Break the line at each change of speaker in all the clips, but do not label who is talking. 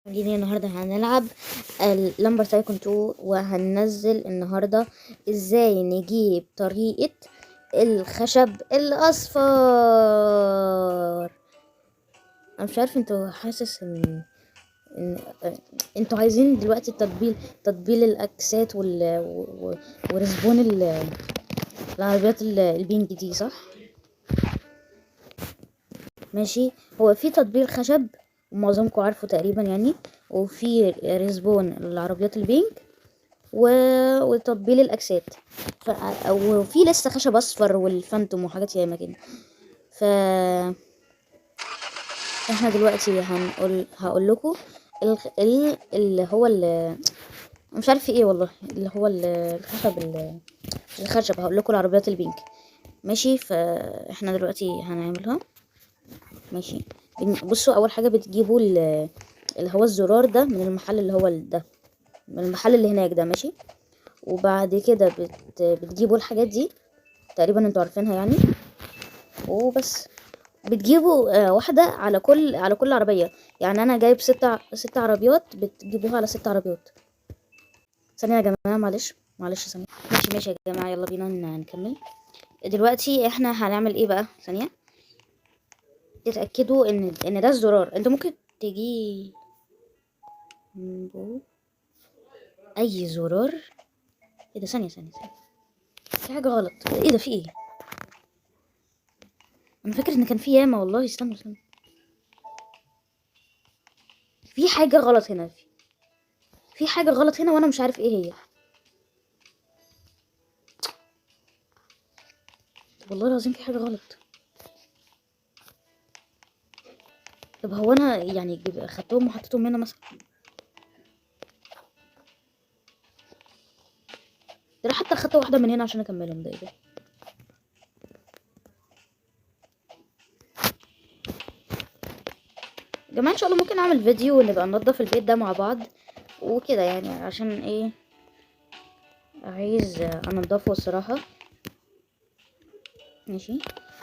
جينا النهارده هنلعب ال Lumber Tycoon 2، وهننزل النهارده ازاي نجيب طريقة الخشب الاصفر. انا مش عارف انتوا حاسس ان انتوا عايزين دلوقتي التطبيل، تطبيل الاكسات و respawn العربيات ال pink دي، صح؟ ماشي. هو في تطبيل خشب معظمكم عارفه تقريبا يعني، وفي respawn العربيات ال pink وتطبيل الاكسات، وفي لسه خشب اصفر وال phantom وحاجات ياما كده. احنا دلوقتي هقول لكم اللي هو مش عارف ايه والله، اللي هو الخشب الخشب. هقول لكم العربيات ال pink، ماشي. فاحنا دلوقتي هنعملها، ماشي. بصوا، اول حاجة بتجيبوا اللي هو الزرار ده من المحل اللي هو ده، من المحل اللي هناك ده، ماشي. وبعد كده بتجيبوا الحاجات دي، تقريبا انتوا عارفينها يعني. وبس بتجيبوا واحدة على كل عربية. يعني انا جايب ست عربيات، بتجيبوها على 6 عربيات. ثانية يا جماعة، معلش معلش ثانية. ماشي ماشي يا جماعة، يلا بينا نكمل. دلوقتي احنا هنعمل ايه بقى؟ ثانية، تتأكدوا ان ده الزرار. انتوا ممكن تجيبوا اي زرار. ايه ده؟ ثانية ثانية ثانية، في حاجة غلط. ايه ده؟ في ايه؟ انا فاكر ان كان في ياما والله. استنوا استنوا، في حاجة غلط هنا، في حاجة غلط هنا وانا مش عارف ايه هي. طب والله العظيم في حاجة غلط. طب هو انا خدتهم وحطيتهم هنا مثلا؟ ده حتى خدت واحدة من هنا عشان اكملهم. ده ايه ده؟ يا جماعة ان شاء الله ممكن اعمل فيديو ونبقى ننضف البيت ده مع بعض وكده يعني، عشان ايه؟ عايز انضفه الصراحة. ماشي.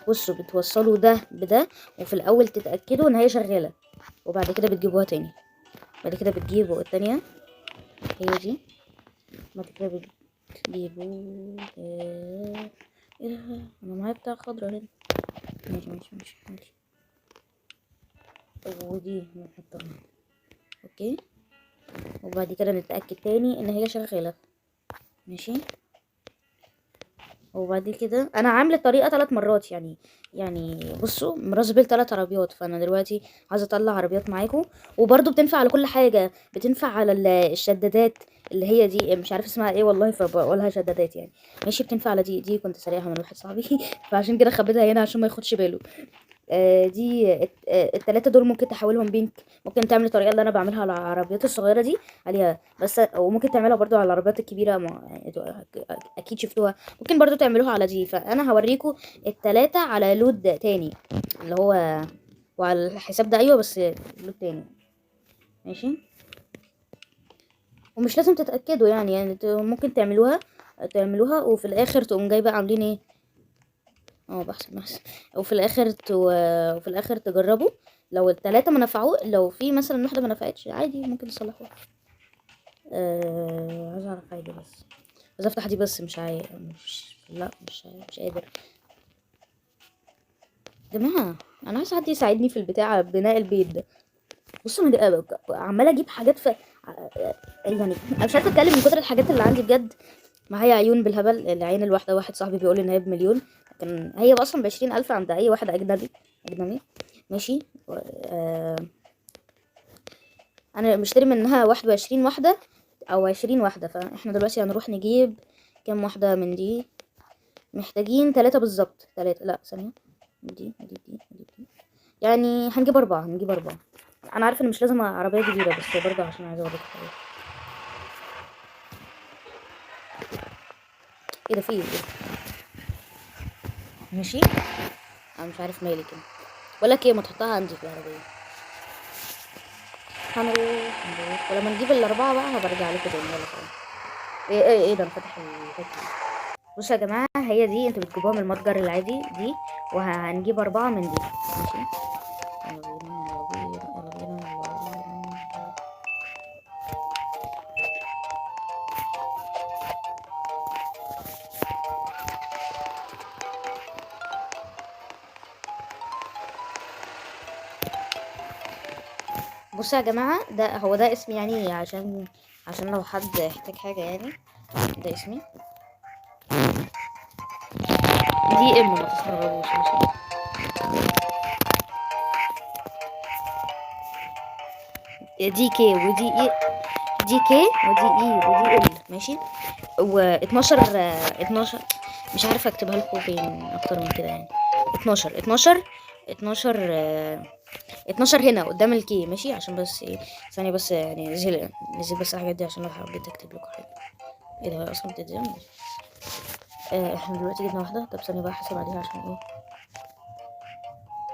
بصوا، بتوصلوا ده بده، وفي الاول تتأكدوا ان هي شغالة، وبعد كده بتجيبوها تاني. بعد كده بتجيبوا التانية هي دي، بعد كده بتجيبوا ايه ده؟ انا معايا بتاع خضرا هنا. ماشي ماشي ماشي ماشي. ودي نحطها، okay. وبعد كده نتأكد تاني ان هي شغالة، ماشي. وبعد كده انا عامله الطريقة 3 مرات يعني بصوا، مراسبل 3 عربيات. فانا دلوقتي عايزه اطلع عربيات معاكم، وبرده بتنفع على كل حاجة، بتنفع على الشدادات اللي هي دي، مش عارف اسمها ايه والله، فبقولها شدادات يعني، ماشي. بتنفع على دي، دي كنت سارقها من واحد صاحبي فعشان كده خبيتها هنا عشان ما ياخدش باله. دي التلاتة دول ممكن تحولهم بينك، ممكن تعمل الطريقة اللي انا بعملها على العربيات الصغيرة دي عليها بس، وممكن تعملها برضو على العربيات الكبيرة، اكيد شفتوها، ممكن برضو تعملوها على دي. فانا هوريكم التلاتة على load تاني اللي هو وعلى الحساب ده، ايوه بس load تاني، ماشي. ومش لازم تتأكدوا يعني ممكن تعملوها وفي الاخر تقوم جايبه عاملين ايه، بحسب بحسب، وفي الاخر تجربوا. لو التلاتة ما نفعوا، لو في مثلا واحدة ما نفعتش عادي ممكن تصلحوها. عايز اعرف حاجة بس، عايز افتح دي بس، مش عايز، مش، لا، مش عايز، مش قادر. يا جماعة انا عايز حد يساعدني في البتاع بناء البيت ده. بصوا انا عمالة اجيب حاجات في، انا مش عارفة اتكلم من كتر الحاجات اللي عندي بجد. معايا عيون بالهبل، العين الواحدة واحد صاحبي بيقول ان هي ب1,000,000، لكن هي اصلا ب20,000 عند اي واحد اجنبي، ماشي. انا مشتري منها 21 واحدة او 20 واحدة. فاحنا دلوقتي هنروح نجيب كام واحدة من دي؟ محتاجين 3 بالظبط، 3، لا ثانية، دي دي دي دي دي، يعني هنجيب 4، هنجيب 4. انا عارفة ان مش لازم عربية كبيرة، بس برضه عشان عايزة اوريكم حاجة. ايه ده؟ في ايه؟ ماشي، انا مش عارف مالي كده. بقول لك ايه، ما تحطها عندي في العربية. هنروح، ولما نجيب ال4 بقى هبرجع لكم تاني. يلا سلام. ايه ايه ايه ده؟ انا فاتح الحتة دي. بصوا يا جماعة، هي دي انتوا بتجيبوها من المتجر العادي دي، وهنجيب 4 من دي، ماشي. يلا بينا، يلا بينا، يلا بينا، يلا بينا. بصوا يا جماعة، ده هو ده اسمي يعني، عشان لو حد احتاج حاجة يعني، ده اسمي دي ام، ما تستغربوش. ماشي، دي K ودي E، دي K ودي E ودي L. ماشي، و 12، 12 مش عارفه اكتبها لكم فين اكتر من كده يعني. 12 12 12 12 هنا قدام ال K. ماشي، عشان بس ايه، ثانية بس يعني، نزل بس الحاجات دي عشان لو حبيت اكتب لكم حاجة. ايه ده، هي اصلا بتتزن؟ احنا دلوقتي جبنا واحدة. طب ثانية بقى احاسب عليها عشان ايه،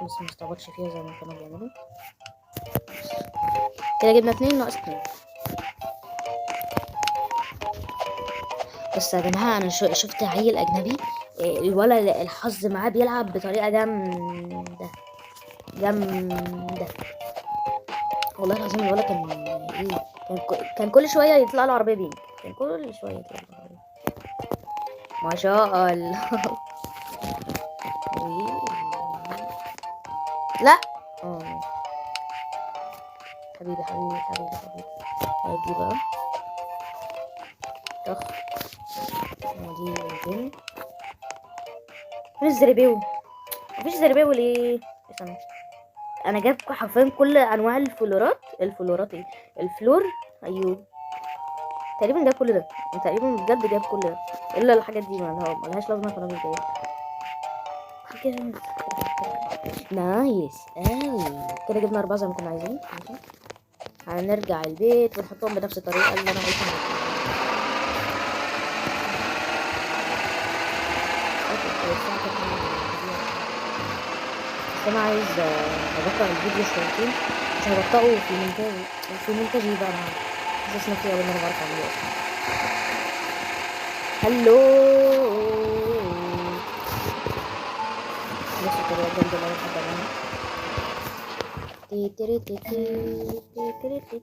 بس ما استعبطش فيها زي ما كانوا بيعملوا. كده جبنا 2 ناقص 2. بس يا جماعة انا شفت عيل اجنبي، الولد الحظ معاه بيلعب بطريقة جامدة جامدة والله العظيم. الولد كان ايه، كان كل شوية يطلع له عربية بينك، كان كل شوية يطلع له عربية. ما شاء الله. لا. حبيبي حبيبي حبيبي حبيبي. دي بقى طخ، ودي البن. فين الزربيو؟ مفيش زربيو ليه؟ استنى، انا جايب حرفيا كل انواع الفلورات. الفلورات ايه؟ الفلور. ايوه تقريبا جايب كل ده، تقريبا بجد جايب كل ده الا الحاجات دي ملهاش لازمه، فانا مش جايبها. كده nice قوي. كده جبنا 4 زي ما كنا عايزين. ماشي، هنرجع البيت ونحطهم بنفس الطريقة اللي انا قلت. بس انا عايز ابطئ الفيديو شويتين، مش هبطئه في المونتاج، في المونتاج بقى انا حاسس نفسي اول مرة بعرف اعمله اصلا. هلو، نفس الطريقة الجامدة اللي انا بحب اعملها. تي تي تي تي تي تي تي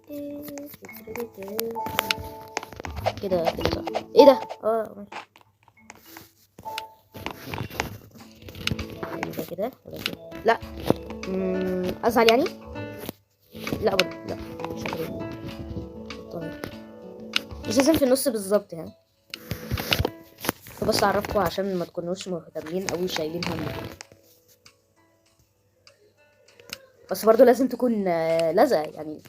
تي تي. كده كده صح. ايه ده؟ ماشي. ده كده ولا كده؟ لا. ازعل يعني؟ لا برضه لا، مش عارف. طيب مش لازم في النص بالظبط يعني، بس اعرفكم عشان ما تكونوش مهتمين او شايلين هم كده. بس برضه لازم تكون لازقه يعني،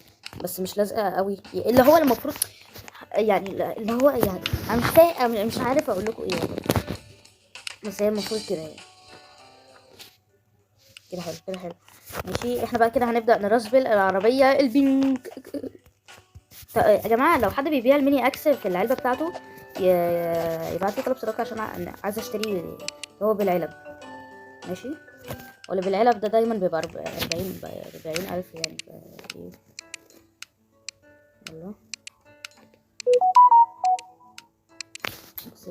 بس مش لازقه قوي، اللي هو المفروض يعني، اللي هو يعني انا مش فاهم، مش عارف اقول لكم ايه والله، بس هي المفروض كده يعني. كده حلو، كده حلو. ماشي، احنا بقى كده هنبدأ نرسبل العربية ال pink. طب يا جماعة لو حد بيبيع ال Mini Axe في العلبة بتاعته يبعت لي طلب صداقة عشان عايز اشتري اللي هو بالعلب. ماشي، واللي بالعلب ده دايما بيبقى 40,000 يعني. ايه يلا بس.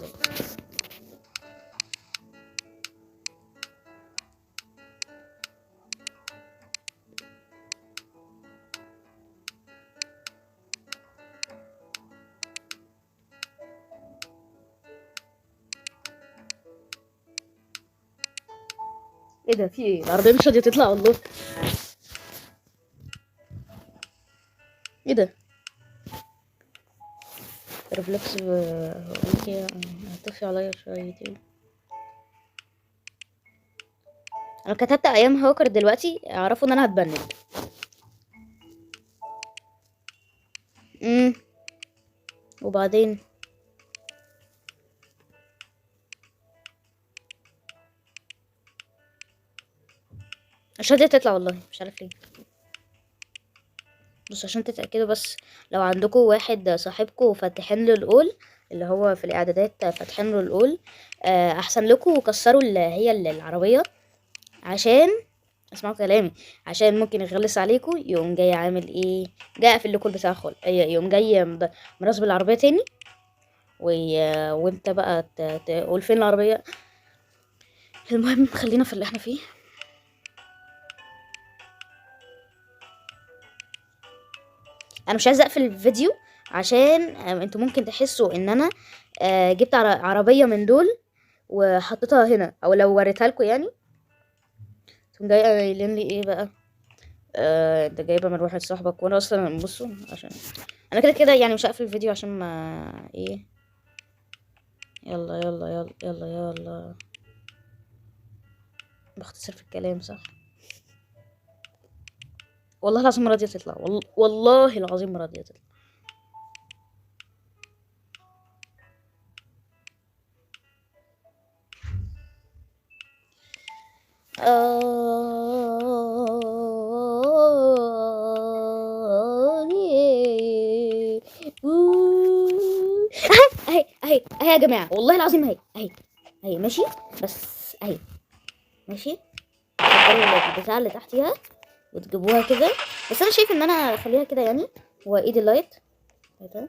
ايه ده؟ في ايه؟ العربية مش راضية تطلع والله. ايه ده؟ Roblox okay، هتطفي عليا شويتين. انا كتبت I am hacker دلوقتي، اعرفوا ان انا هتبند. وبعدين مش راضية تطلع والله، مش عارف ليه. بص عشان تتأكدوا بس، لو عندكم واحد صاحبكم فاتحين له الأول اللي هو في الإعدادات فاتحين له الأول، أحسن لكم وكسروا اللي هي العربية، عشان اسمعوا كلامي، عشان ممكن يغلس عليكم يقوم جاي عامل ايه، جاي قافل لكم البتاع خالص، يقوم جاي مراسب العربية تاني، وانت بقى تقول فين العربية. المهم خلينا في اللي احنا فيه. انا مش عايزه اقفل الفيديو عشان انتوا ممكن تحسوا ان انا جبت عربية من دول وحطيتها هنا، او لو وريتها لكم يعني تقوم جاي قايلين لي ايه بقى، انت جايبها من واحد صاحبك، وانا اصلا بصوا عشان انا كده كده يعني مش هقفل الفيديو عشان ما ايه. يلا يلا يلا يلا يلا، بختصر في الكلام صح. والله العظيم ما راضية تطلع، والله العظيم ما راضية تطلع. اهي اهي اهي يا جماعة، والله العظيم اهي اهي اهي، ماشي بس اهي ماشي. تفضلوا البتاع اللي تحتيها وتجيبوها كده، بس انا شايف ان انا اخليها كده يعني. وايد ال light كده.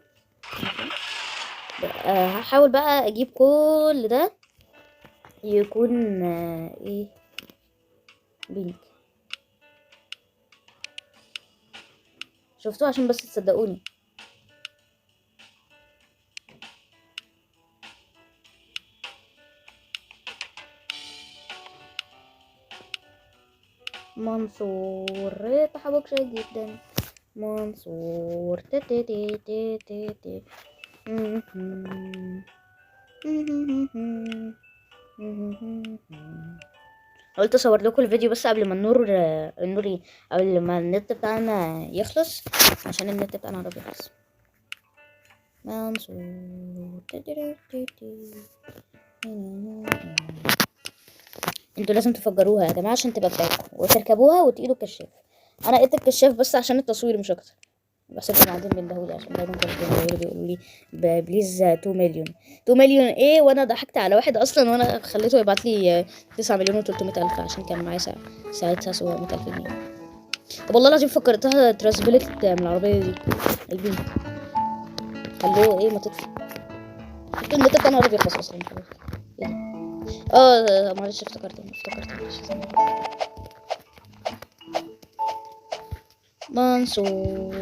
هحاول بقى اجيب كل ده يكون ايه pink. شفتوه؟ عشان بس تصدقوني. منصور تحبك جدا منصور، تي تي تي تي تي تي. قلت اصور لكم الفيديو بس قبل ما النور، النور ايه، قبل ما النت بتاعنا يخلص، عشان النت بتاعنا قرب يخلص. منصور تي تي تي تي. انتوا لازم تفجروها يا جماعة عشان تبقى بتاعتكم، وتركبوها وتقيدوا الكشاف. انا قيدت الكشاف بس عشان التصوير مش اكتر، بس انتوا قاعدين بيندهولي عشان دايما كانوا بيندهولي بيقولوا لي please 2 مليون، 2 مليون ايه، وانا ضحكت على واحد اصلا وانا خليته يبعت لي 9,300,000 عشان كان معايا ساعتها 700,000 جنيه. طب والله العظيم فكرتها تراسبلت من العربية دي البنت. قال ايه ما تطفي النت بتاعنا قرب يخلص اصلا خلاص. ايه ده؟ معلش افتكرت معلش. منصور.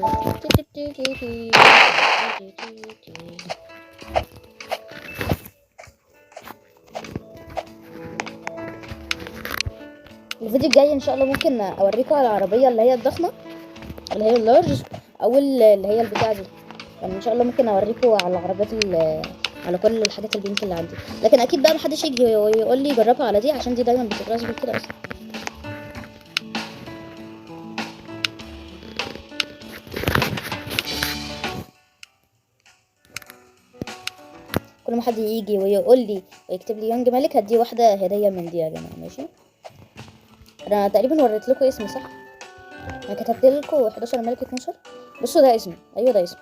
الفيديو الجاي ان شاء الله ممكن اوريكم على العربية اللي هي الضخمة اللي هي ال large، او اللي هي البتاعه دي. يعني ان شاء الله ممكن اوريكم على العربيات على كل الحاجات ال pink اللي عندي، لكن اكيد بقى محدش يجي ويقول لي جربها على دي، عشان دي دايما بتترسبل كده اصلا. كل ما حد يجي ويقول لي ويكتب لي يونج ملك هديه واحدة هديه من دي يا جماعة. ماشي، انا تقريبا وريت لكم اسمي صح؟ انا كتبت لكم 11 ملك 12. بصوا ده اسمي، ايوه ده اسمي.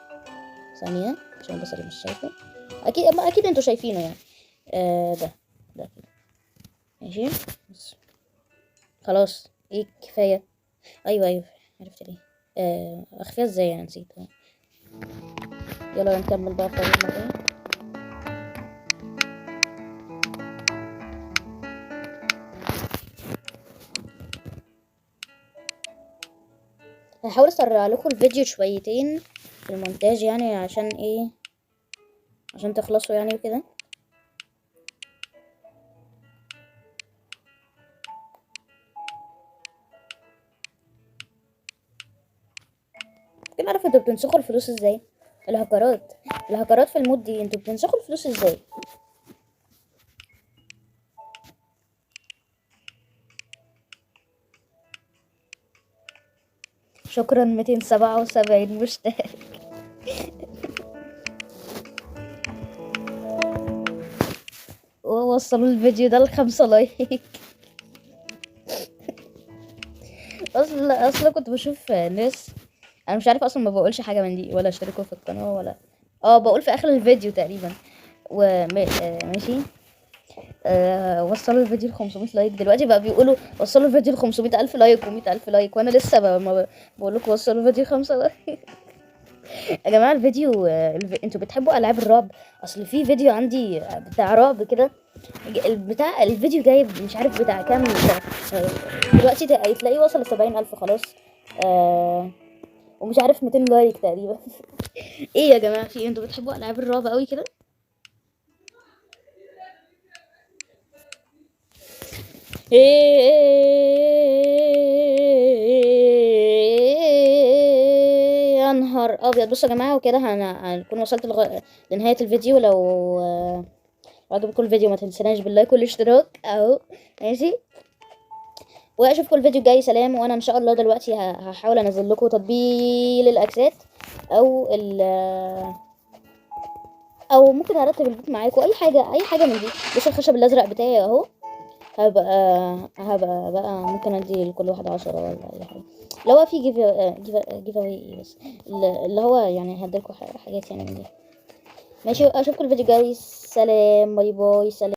ثانية عشان بس اللي مش شايفه، اكيد ما اكيد انتوا شايفينه يعني. ده كده ماشي. بس خلاص ايه كفاية. ايوه عرفت ليه. اخفيها ازاي انا نسيت. يلا نكمل بقى في طريقنا تاني. هحاول اسرع لكم الفيديو شويتين في المونتاج يعني، عشان ايه، عشان تخلصوا يعني وكده. ممكن اعرف انتوا بتنسخوا الفلوس ازاي؟ الهكرات في ال mod دي انتوا بتنسخوا الفلوس ازاي؟ شكرا 277 مشترك. ووصلوا الفيديو ده ل5 like. اصلا كنت بشوف ناس انا مش عارفه اصلا ما بقولش حاجة من دي، ولا اشتركوا في القناة ولا بقول في اخر الفيديو تقريبا. ماشي. وصلوا الفيديو ل 500 like. دلوقتي بقى بيقولوا وصلوا الفيديو ل 500 ألف like و 100 ألف like، وأنا لسه ما بقول لكم وصلوا الفيديو 5 like. يا جماعة الفيديو، انتوا بتحبوا ألعاب الرعب؟ أصل في فيديو عندي بتاع رعب كده، بتاع الفيديو جايب مش عارف بتاع كام، دلوقتي تلاقيه وصل ل 70,000 خلاص، ومش عارف 200 like تقريبا. ايه يا جماعة في ايه؟ انتوا بتحبوا ألعاب الرعب قوي كده؟ نهار ابيض. بصوا يا جماعة، وكده هنكون وصلت لنهاية الفيديو. لو عجبكم الفيديو ما تنسوناش بال like والاشتراك اهو، ماشي. واشوفكم الفيديو الجاي، سلام. وانا ان شاء الله دلوقتي هحاول انزل لكم تطبيل الاكسات او ممكن ارتب البيت معاكم، اي حاجة، اي حاجة من دي. بصوا الخشب الازرق بتاعي اهو، هبقى بقى ممكن ادي لكل واحد 10 ولا اي حاجة، اللي هو في give away، بس اللي هو يعني هديلكوا حاجات يعني من دي، ماشي. اشوفكم الفيديو الجاي، سلام، bye bye، سلام.